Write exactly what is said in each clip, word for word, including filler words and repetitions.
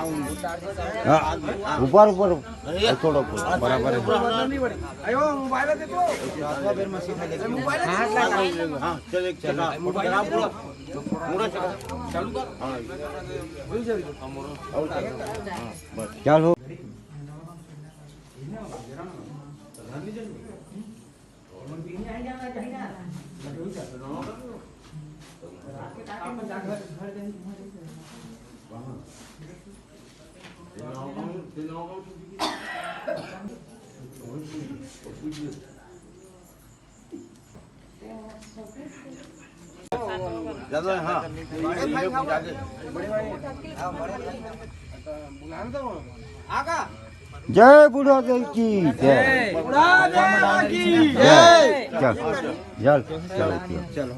हाँ, ऊपर, ऊपर। छोड़ो, ऊपर, बराबर है। अयो, मोबाइल दे तो। मोबाइल हाँ, चल, एक चला। पूरा, पूरा चला। चालू कर। हाँ। चलो। जय बुढ़ा देव की जय। बुढ़ा देव की जय। चल, चल, चल, चल।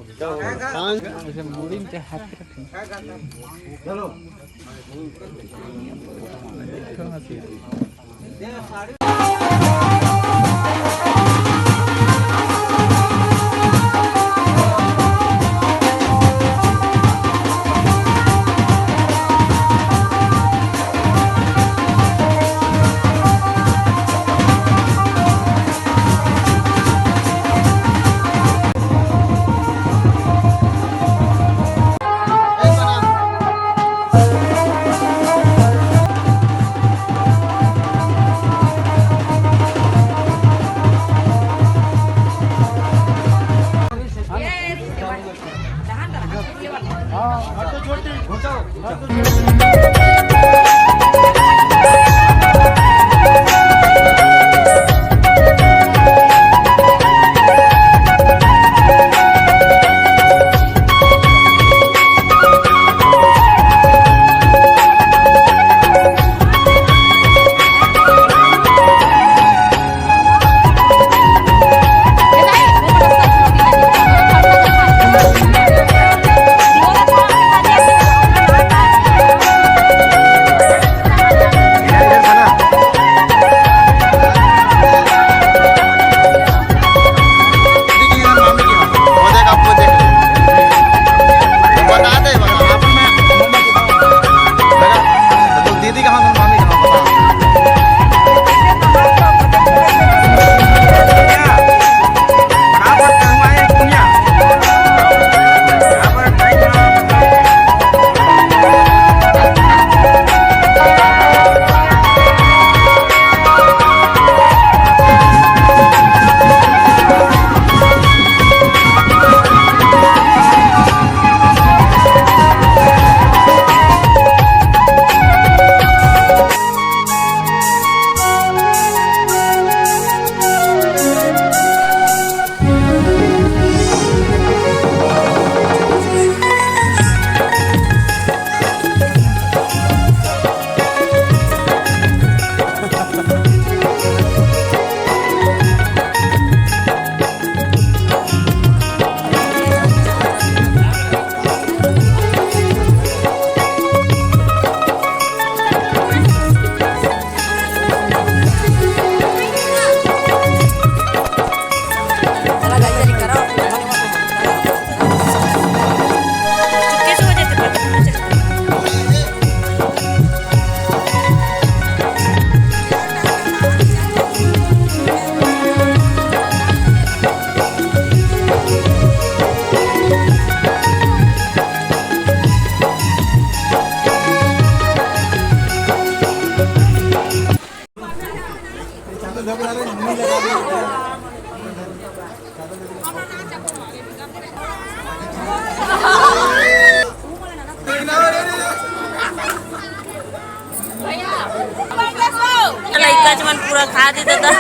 लइका मन पूरा खा दे दादा।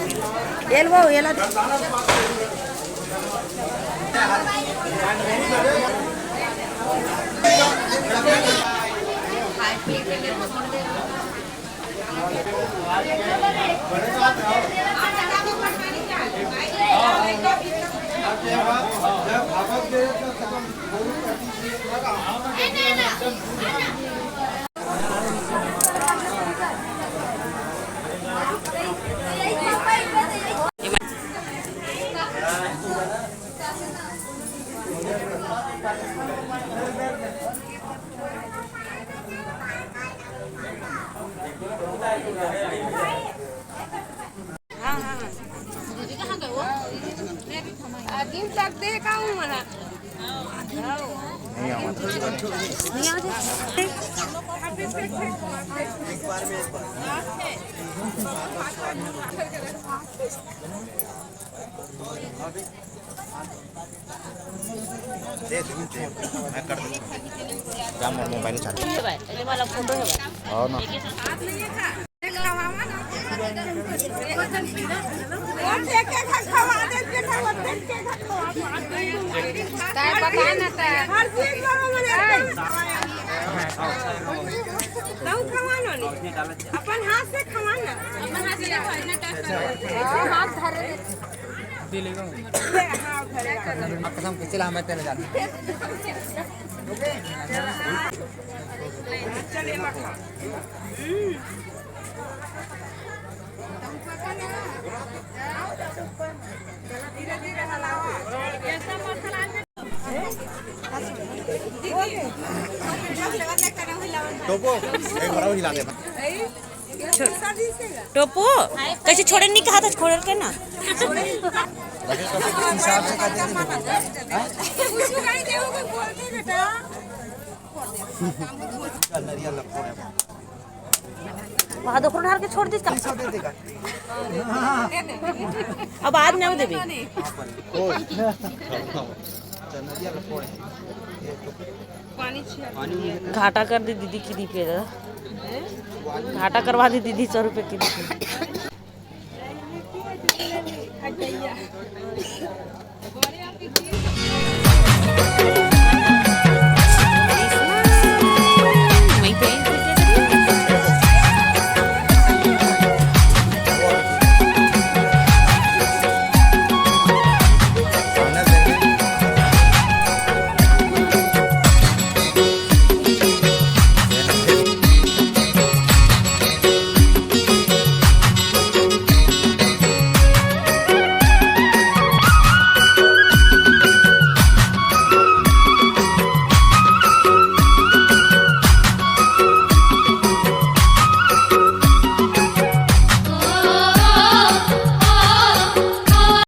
एलबो एला। हाँ, हाँ। आदिम तक दे का हूँ मना। नहीं आवा। नहीं आवा। दे, दे, दे, मैं कर देता हूँ। जा, मोर मोबाइल चालू। ये भाई, ये वाला फोटो है भाई। और ना। तै बता ना तै। हर चीज वाला मने। तू खवा ना। अपन हाथ से खवा ना। अपन हाथ से खवा ना। हाथ धर। आप कसम खींच ला, मैं तेरे जान। टोपो, एक बार और हिला दे। टोपू, कैसे छोड़े नहीं कहा था, छोड़ के ना। हिसाब से करते थे। वहाँ दो डाल के छोड़ दी। अब आज नहीं देबे। घाटा कर दी दीदी की दी पे दादा। घाटा करवा दी दीदी सौ रुपये की दी पे।